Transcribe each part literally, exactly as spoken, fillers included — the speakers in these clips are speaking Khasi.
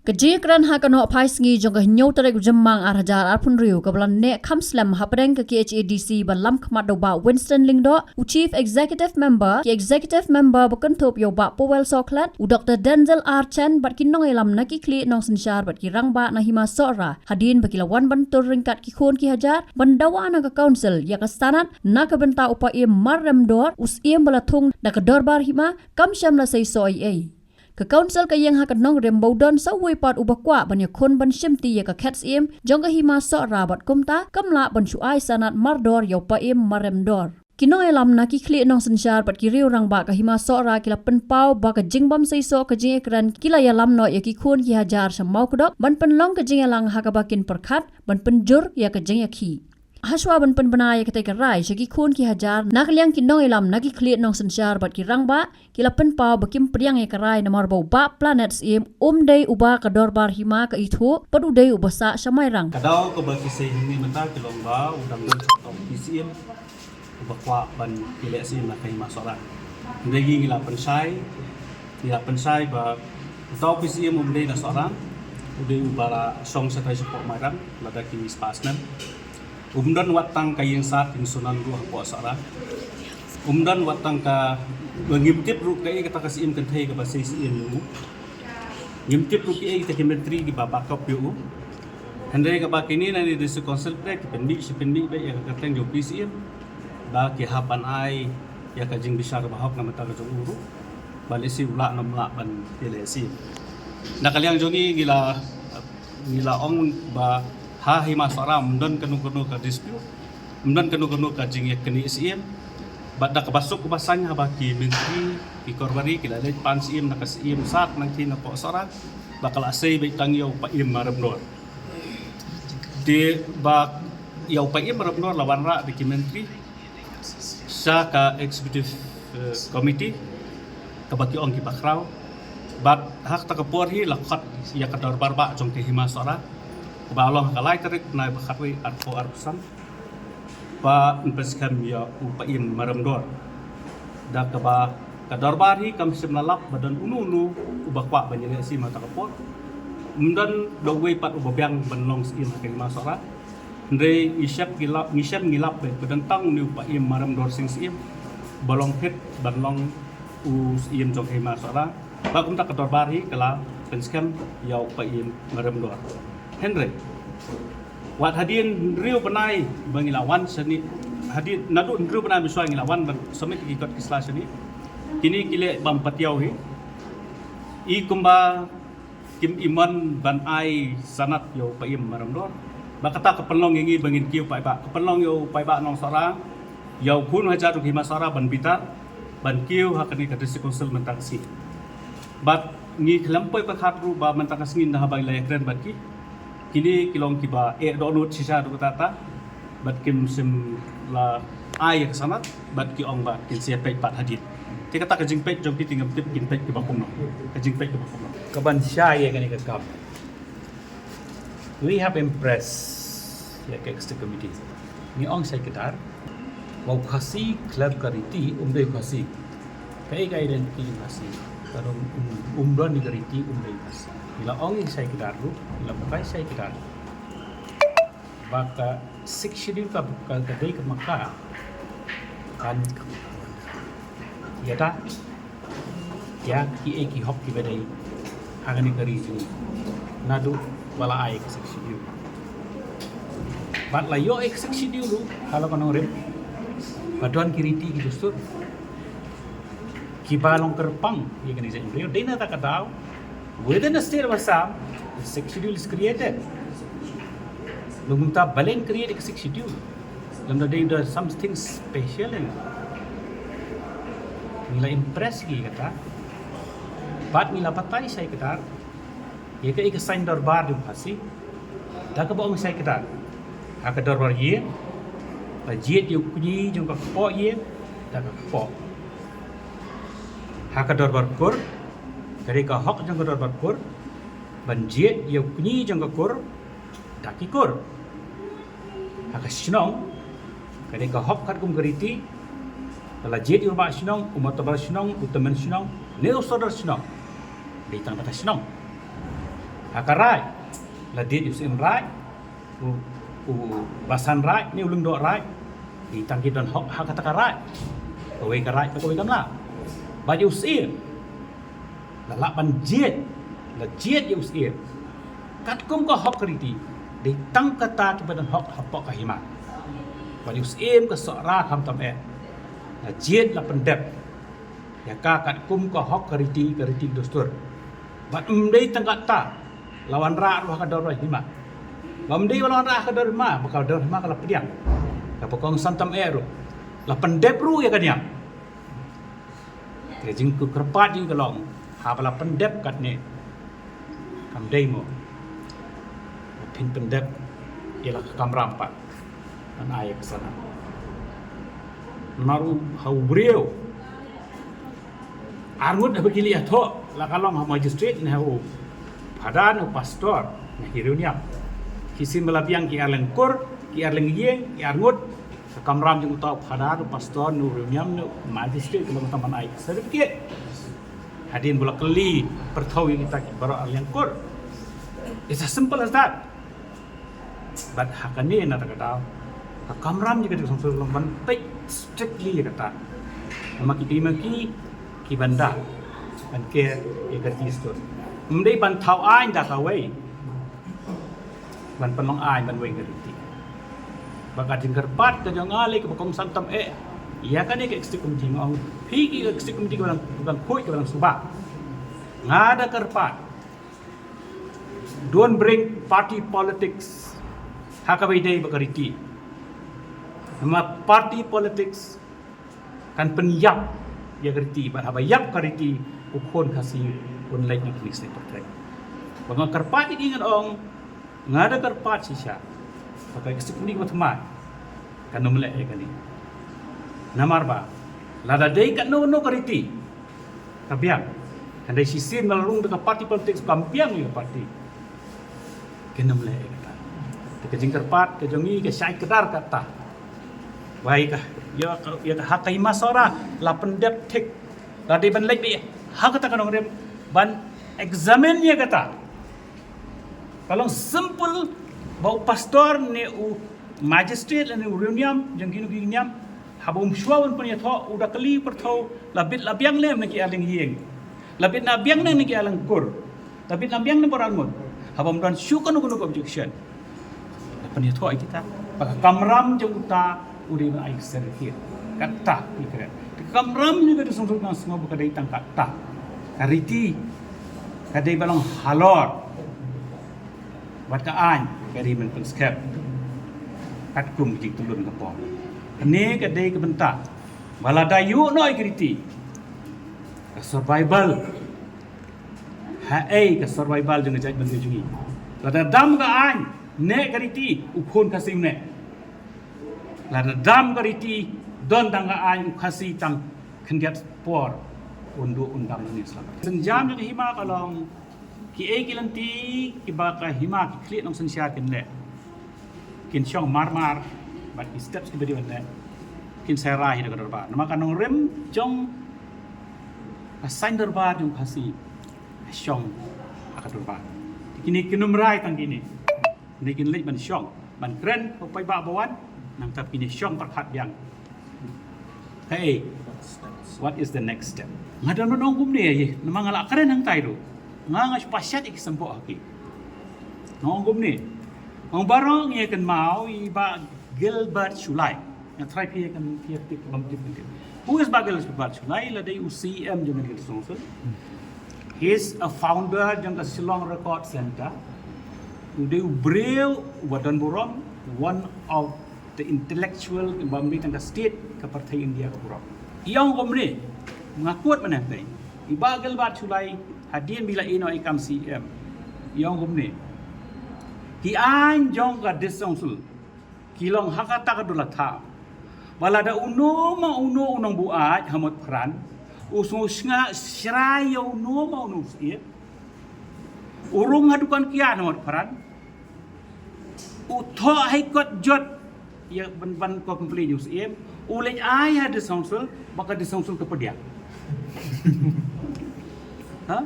Ka jingïakren ha ka nohphai sngi jong ka hynñiew tarik u Jymmang ar hajar arphew hynriew kaba la neh kham slem hapdeng ka K H A D C ba lam khmat da u Bah Winston Lyngdoh, u Chief Executive Member, ki Executive Member ba kynthup ïa u Bah Powell Sohkhlet, u Doktor Denzel R Chen bad ki nongïalam na ki khlieh nongsynshar bad ki rangbah na Hima Sohra, hadien ba ki la wan ban tur ryngkat ki khun ki hajar ban dawa na ka Council ïa ka sanad na ka bynta u Paiem Marremdor, u Syiem ba la thung da ka Dorbar Hima, kam shym la sei soh ei ei. Ka Council ka ïeng ha ka nongrim ba u don sa uwei pat uba kwah ban ïakhun ban shimti ïa ka khet syiem jong ka Hima Sohra bad kumta kam lah ban shu ai sanad mardor ïa u Paiem Marremdor. Ki nongïalam na ki khlieh nongsynshar bad ki riew rangbah ka Hima Sohra ki la pynpaw ba ka jingbym sei soh ka jingïakren ki la ïalam noh ïa ki khun ki hajar sha Mawkdok ban pynlong ka jingïalang ha kaba kin pyrkhat ban pynjur ïa ka jingïakhih. Hashwa ban pynbna ïa katei ka rai sha ki khun ki hajar, na ka liang ki nongïalam na ki khlieh nongsynshar bad ki rangbah ki la pynpaw ba kim pdiang ïa ka rai namar ba u Bah Planet Syiem um dei uba ka Dorbar Hima ka ithuh bad u dei uba sah sha Mairang. Ka daw kaba ki sei hangne mynta ki long ba u dang don sa uta u P C M uba kwah ban ïaleh syiem na ka Hima Sohra. Hynrei ngi la pynshai, ngi la pynshai ba uta u P C M um dei na Sohra, u dei uba la shong shatai shapoh Mairang lada ki spokesman. Um don wat tang ka ïing sat ïing sunan ruh hapoh Sohra. Um don wat tang ka, ba ngim tip ruh kaei kata ka syiem kynthei kaba sei syiem ïa u. Ngim tip ruh kiei kita ki myntri kiba backup ïa u. Hynrei kaba kine na ne District Council pdeng ki pynmih shi pynmih beit ïa ka kyrteng jong u P C M ba ki hap ban ai ïa ka jingbishar ba hok na bynta ka jong u ruh ba lehse u lah ne ym lah ban ïaleh syiem. Na ka liang jong ngi ngi la, ngi la ong ba ha Hima Sohra ym don kano kano ka dispute, ym don kano kano ka jingïaknieh syiem. Bad da kaba suk kaba saiñ haba ki myntri ki Korbari ki la leit pan syiem na ka syiem sat nangtei napoh Sohra ba ka la sei beit tang ïa u Paiem Marremdor. Te ba ïa u Paiem Marremdor la wanrah da ki myntri sha ka executive, eh, committee kaba ki ong kiba khraw. Bad ha kata ka por hi la khot ïa ka dorbar bah jong ka Hima Sohra kaba long ha ka lai tarik bnai ba khatwei arphew arphew san ba yn pynskhem ïa u Paiem Marremdor. Da kaba ka dorbar hi kam shym la lap ba don uno uno uba kwah ban ïaleh syiem ha kata ka por. Ym don da uwei pat uba biang ban long syiem ha ka Hima Sohra. Hynrei ngi shem ngi lap, ngi shem ngi lap beit ba don tang une u Paiem Marremdor Sing Syiem ba long fit ban long u syiem jong ka Hima Sohra. Ba kumta ka dorbar hi ka la pynskhem ïa u Paiem Marremdor. Hynrei wat hadien hynriew bnai ba ngi la wan shane, hadien naduh hynriew bnai mynshuwa ngi la wan ban submit ki kot ki sla shane, kine ki leh bym patiaw hi. I kumba kim i mon ban ai sanad ïa u Paiem Marremdor. Ba kata ka pynlong ïa ngi ba ngin kiew paidbah, ka pynlong ïa u paidbah nong Sohra, ïa u khun hajar jong ka Hima Sohra ban bitar ban kiew ha kane ka District Council mynta ka sngi. Bad ngi khlem poi pyrkhat ruh ba mynta ka sngi na haba ngi la ïakren bad ki, kine ki long kiba eh dohnud shisha ruh kata kata. Bad kim shym la ai ïa ka sanad bad ki ong ba kin sa ïa peit pat hadien. Te kata ka jingpeit jong ki te ngam tip kin peit kiba kumno, ka jingpeit kiba kumno. Kaban shai ïa kane ka kam, we have impressed ïa ka executive committee. Ngi ong shai kdar ba u Khasi khlem ka riti um dei u Khasi. Kaei ka identity u Khasi? Ka dong um, um don ïa ka riti um dei u Khasi. Ngi la ong ïa shai kdar ruh, ngi la batai shai kdar ba ka Sixth Schedule ka, ka, ka dei ka maka kan ïada ïa kiei ki hok kiba dei ha kane ka ri jong ngi naduh ba la ai ka Sixth Schedule. Bad la ïoh ïa ka Sixth Schedule ruh ha la ka nongrim ba don ki riti ki dustur kiba long kyrpang ïa kane ka jaitbynriew. Dei na kata ka daw, within the state of Assam, the Sixth Schedule is created. Nangta balei create ka Sixth Schedule? Lymda dei da something special in it. Ngi la impress ïa kata. Bad ngi la batai shai kdar ïa kaei ka sign dorbar jong u Khasi. Da kaba ong shai kdar, ha ka dorbar ïing, la jied ïa u kñi jong ka kpoh ïing da ka kpoh. Ha ka dorbar kur, ka dei ka hok jong ka dorbar kur ban jied ïa u kñi jong ka kur da ki kur. Ha ka shnong, ka dei ka hok katkum ka riti ba la jied ïa u rangbah shnong, u motobor shnong, u tymmen shnong ne u sordar shnong, dei tang da ka shnong. Ha ka raid, la dei u Syiem raid, u, u Basan raid, ne u Lyngdoh raid, dei tang ki don hok ha kata ka raid. Kawei ka raid, kawei kam lah. Bad ïa u Syiem, la lah ban jied, la jied ïa u Syiem. Katkum ka hok ka riti, dei tang kata kiba don hok hapoh ka hima. Bad ïa u Syiem ka Sohra khamtam eh, la jied la pyndep ïa ka katkum ka hok ka riti, ka riti dustur. Bad ym dei tang kata, la wanrah ruh ha ka dorbar hima. Bad ym dei ba la wanrah ha ka dorbar hima, ba ka dorbar hima ka la pdiang. Kaba kongsan tam eh ruh, la pyndep ruh ïa ka niam. Ka jingkyrpad jong ngi ka long, haba la pyndep katne, kam dei mo ba phin pyndep ïa la ka kamram pat ban ai ïa ka sanad? Namar u, ha u briew, arngut haba ki leit ïathoh, la ka long ha u magistrate ne ha u phadar ne u pastor ne ha ki riewniam. Ki sien ba la biang ki ar lyngkur, ki ar lyngïing, ki arngut, ka kamram jong uta u phadar, u pastor ne u riewniam ne u magistrate ka long tang ban ai certificate. Hadien ba la kylli pyrthei ïa kita ki baroh ar lyngkur. It's as simple as that. Bad ha kane na kata ka daw, ka kamram jong ka District Council ka long ban peit strictly ïa kata. Namar ki dei ma ki, ki ban da ban ker ïa ka riti dustur. Ym dei ban thaw aiñ da kawei ban pynlong aiñ ban weng ka riti. Bad ka jingkyrpad ka jong nga lei kaba kongsan tam eh ïa kane ka executive committee, nga ong phi ki executive committee kaba dang, kaba dang khuid, kaba dang suba. Nga da kyrpad, don't bring party politics ha kaba ïadei bad ka riti. Namar party politics kan pynïap ïa ka riti, bad haba ïap ka riti, u khun Khasi un leit na pdeng state pyrthei. Ba nga kyrpad ïa ki, ngan ong, nga da kyrpad shisha ba ka executive committee ba thymmai kan ym leh ïa kane. Namar ba lada dei katno katno ka riti ka biang, kan dei shisien ba la rung da ka party politics, kam biang ïa ka party, kin ym leh ïa kata. Te ka jingkyrpad ka jong ngi ka shai kdar kata. Ba ïa ka, ïa ka, ïa ka ha ka Hima Sohra la pyndep thik. La dei ban leit beit ha kata ka nongrim ban examine ïa kata. Ka long simple ba u pastor ne u magistrate ne u riewniam jong kino ki niam, haba um shuwa ban pynïathoh, u da kylli pyrthei, la bit la biang ne em na ki ar lyngïing, la bit la biang ne em na ki ar lyngkur, la bit la biang ne em baroh arngut. Haba ym don shuh kano kano ka objection, la pynïathoh ïa kita. Ba ka kamram jong uta u dei ban ai certificate. Kata ki kren. Ka kamram jong ka District Council nga sngew ba ka dei tang kata. Ka riti ka dei ban long halor. Bad ka aiñ ka dei ban pynskhem katkum ka jingtyllun ka por. Kane ka dei ka bynta ba lada ïoh noh ïa ka riti, ka survival, haei ka survival jong ka jaitbynriew jong ngi? Lada dam ka aiñ ne ka riti, u khun Khasi u neh. Lada dam ka riti, don tang ka aiñ, u Khasi tang khyndiat por un duh un dam lane slap. Synjam jong ka hima ka long kiei ki lynti kiba ka hima, ki khlieh nongsynshar kin leh, kin shong marmar, bad ki steps kiba dei ban leh, kin sa rai hi da ka dorbar. Namar ka nongrim jong ka saiñ dorbar jong Khasi shong ha ka dorbar. Te kine kin ym rai tang kine. Kine kin leit ban shong, ban kren, ba paidbah ba wan, nangta kine shong pyrkhat biang. Hey, what is the next step? Nga don ban ong kumne ïa, namar nga la kren hangtai ruh. Nga, nga shu pashat ïa ki symboh ha ki. Nga ong kumne. Ong baroh ngi ïa kynmaw ïa i Bah Gilbert Shullai. Nga try phi ïa kan, phi ïa tip, bym tip, bym tip. Who is Bah Gilbert Shullai? La dei u C M jong ka District Council. He is a founder jong ka Shillong Record Centre. U dei u briew uba don burom, one of the intellectual, bym dei tang ka state, ka pyrthei India ka burom. I ong kumne, nga quote mynne hangtai. I Bah Gilbert Shullai, hadien ba i la ïeh noh ïa ka kam C M, i ong kumne: Ki aiñ jong ka District Council ki long ha kata ka dur la thaw ba lada uno ma uno u nongbuaid ha Motphran u sngewsynei shrai ïa uno ma uno u syiem, u rung ha dukan kiad ha Motphran, u thoh High Court jot ïa ban, ban complain ïa u syiem, u leit ai ha District Council, ba ka District Council ka pdiang. Ha?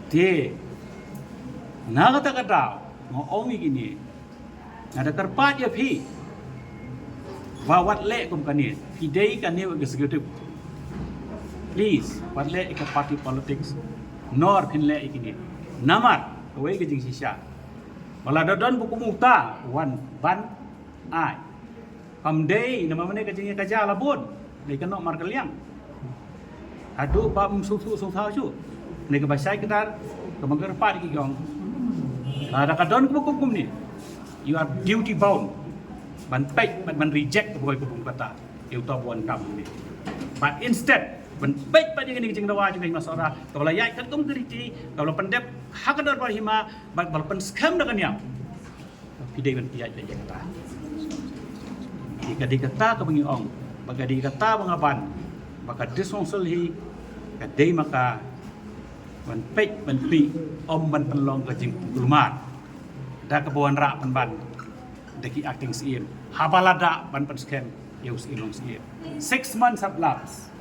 Te Na kata ka daw nga ong ïa kine, nga da kyrpad ïa phi ba wat leh kum kane. Phi dei kane u executive, please wat leh ïa ka party politics. Nor phin leh ïa kine. Namar kawei ka jingshisha ba lada don ba kum uta wan ban ai. Kam dei namar mane ka jingïakajia la bun. Dei ka nok mar ka liang. Haduh ba um suk suk suk suk suk. Dei kaba shai kdar, kaba kyrpad ki ong, lada ka don kaba kum kumne, you are duty bound ban peit, ban, ban reject kaba kaba kum kata. Ïa uta ba wan kam kumne. But instead ban peit pat ïa kane ka jingdawa jong ka Hima Sohra kaba la ïaid katkum ka riti, kaba la pyndep ha ka dorbar hima, bad ba la pynskhem da ka niam. Phi dei ban pynïaid ïa kata. Ïa ka dei kata kaba ngi ong ba ka dei kata ba nga ban ba ka District Council hi ka dei ma ka ban peit ban peit, ym ban pynlong ka jingkulmar da kaba wanrah pynban da ki acting Syiem haba la dak ban pynskhem ïa u Syiem long Syiem. Six months have lapsed.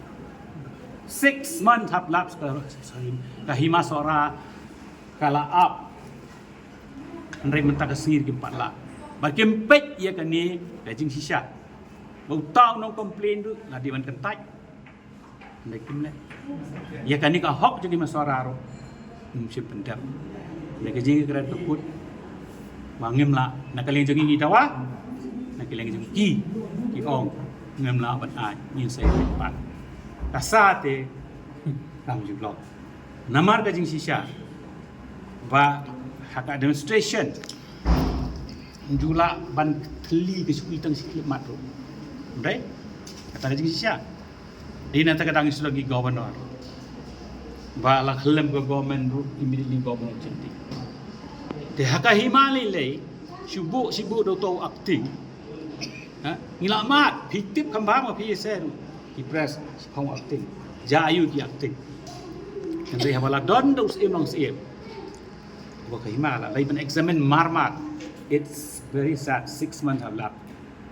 Six months have lapsed. Ka, sorry, ka Hima Sohra ka la ap. Hynrei mynta ka sngi kim pat lah. Ba kim peit ïa kane ka jingshisha. Ba uta u nong complain ruh la dei ban kyntait. Hynrei kim leh. Ïa kane ka hok jong ki Hima Sohra ruh, ym shym pyndep. Hynrei ka jingkren ka kut ba ngim lah. Na ka liang jong ngi ngi dawa, na ka liang jong ki ki ong ngim lah ban ai, ngin sa ïa pat. Ka sa te kam ju long. Namar ka jingshisha ba ha ka administration ju lah ban thylli ka shuki tang shi khyllipmat ruh. Dei kata ka jingshisha. Dei na kata ka dang shu lagi governor ba la khyllem ka government ruh, immediately governor change. Te ha ka hima lei lei shu buh shu buh da uto u acting. Ha? Ngi la mad, phi tip kham bha ma phi ïa seh ruh. Ki press, phi phong acting. Ja aïu ki acting. Hynrei haba la don da u Syiem long Syiem, ba ka hima la dei ban examine marmar. It's very sad. Six months have lapsed.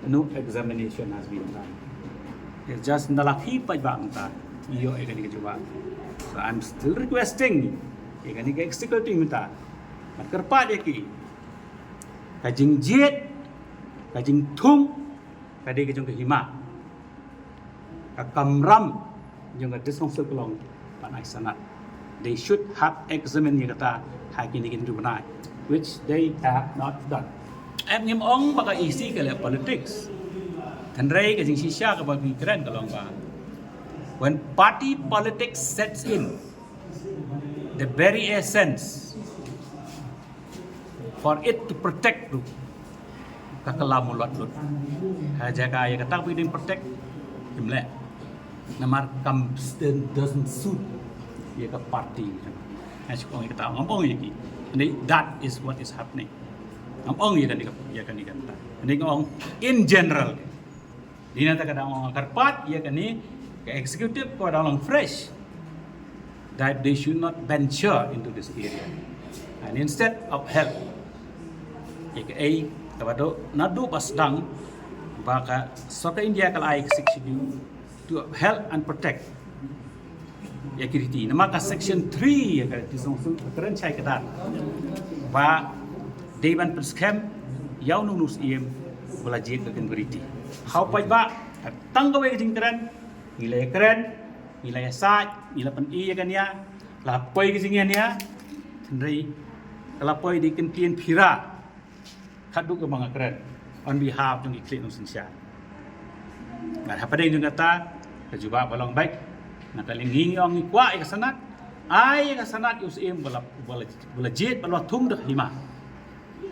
No examination has been done. It's just na la phi paidbah mynta ïoh ïa kane ka jubab. So I'm still requesting ïa kane ka executive mynta, ban kyrpad ïa ki. Ka jingjied, ka jingthung ka dei ka jong ka hima. Ka kamram jong ka District Council ka long ban ai sanad. They should have examined ïa kata ha kine ki hynriew bnai, which they have not done. Em, ngim ong ba ka E C ka leh politics. Hynrei ka jingshisha kaba ngi kren ka long ba when party politics sets in, the very essence for it to protect ruh ka kylla mulot lut. Ha jaka ïa kata ba ki dei protect, kim leh. Namar kam stand, doesn't suit ïa ka party. Ha shu ong ïa kata, ngam ong ïa ki. Ni, that is what is happening. Ngam ong ïa kane ka, ïa kane ka. Ni ngam ong in general. Dei na kata ka daw nga kyrpad ïa kane ka executive ka dang long fresh, that they should not venture into this area and instead uphold ïa kaei kaba doh naduh ba sdang ba ka sorkar India ka la ai ka Sixth Schedule to uphold and protect ïa ki riti. Namar ka section three ïa ka District Council ka kren shai kdar ba dei ban pynskhem ïa uno uno u Syiem ba la jied ka kynriti. Hau paidbah, tang kawei ka jingkren, ngi la ïakren, ngi la ïasaid, ngi la pyni ïa kane, la poi ka jingïania, hynrei ka la poi da ki kyntien phira. Khadduh kaba nga kren on behalf jong ki khlieh nongsynshar. Bad hapdeng jong kata ka jubab ba long beit, na ka liang ngi ong ngi kwah ïa ka sanad, ai ïa ka sanad ïa u Syiem ba la, ba la, ba la jied, ba la thung da ka hima.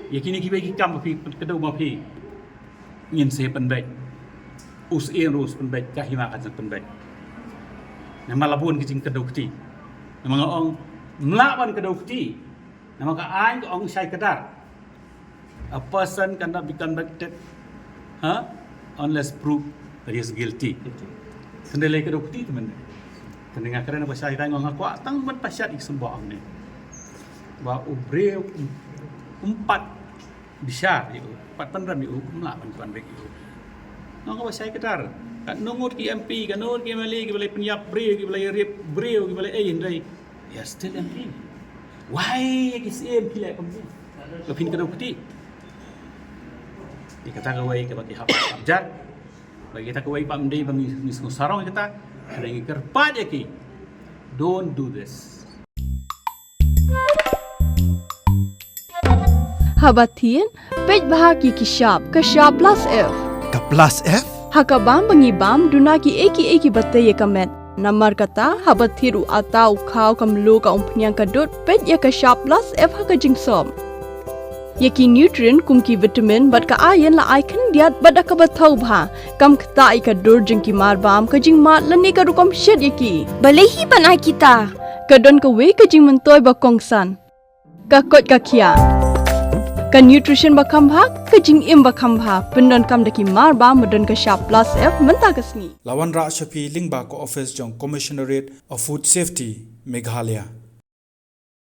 Ïa kine kiwei ki kam ba phi kdew ma phi, ngin sa pynbeit. U Syiem ruh u sa pynbeit, ka hima kan sa pynbeit. Namar la bun ki jingkdew kti. Namar nga ong ym lah ban kdew kti. Namar ka aiñ ka ong shai kdar, a person cannot be convicted, ha, unless proved that he is guilty. Tynrai lei kdew kti te mynne. Tynrai nga kren ba shai kdar, nga kwah tang ban pashat ïa ka symboh hangne ba u briew um, um pat bishar ïa u, pat pynrem ïa u, ym lah ban convict ïa u. Nga kwah ba shai kdar. Katno ngut ki M P, katno ngut ki M L A kiba la pynïap briew, kiba la rape briew, kiba la ei, hynrei they are still M P. Wai ïa ki syiem phi leh kumne? Ka phin kdew kti. Ïa kata kawei kaba ki hap, hap jar. Bad ïa kata kawei ba ym dei ba ngi, ngi sngew sarong ïa kata. Hynrei ngi kyrpad ïa ki. Don't do this. Haba thied, peit bha ïa ki shap, ka shap plus F. Ka plus F? Ha ka bam ba ngi bam, duna kiei kiei kiba tei ïa ka met. Namar kata, haba thied u atta, u khaw, ka mluh, ka umphniang, ka dud, peit ïa ka shap plus F ha ka jingsop. Ïa ki nutrient kum ki vitamin bad ka iron la ai khyndiat bad da kaba thaw bha. Kam ktah ïa ka dur jong ki mar bam, ka jingmad lane ka rukom shet ïa ki. Balei hi ban ai kita? Ka don kawei ka jingmyntoi ba kongsan. Ka koit ka khiah. Ka nutrition ba kham bha, ka jingim ba kham bha. Pyndonkam da ki mar bam ba don ka shap plus F mynta ka sngi. La wanrah sha phi lyngba ka office jong Commissionerate of Food Safety, Meghalaya.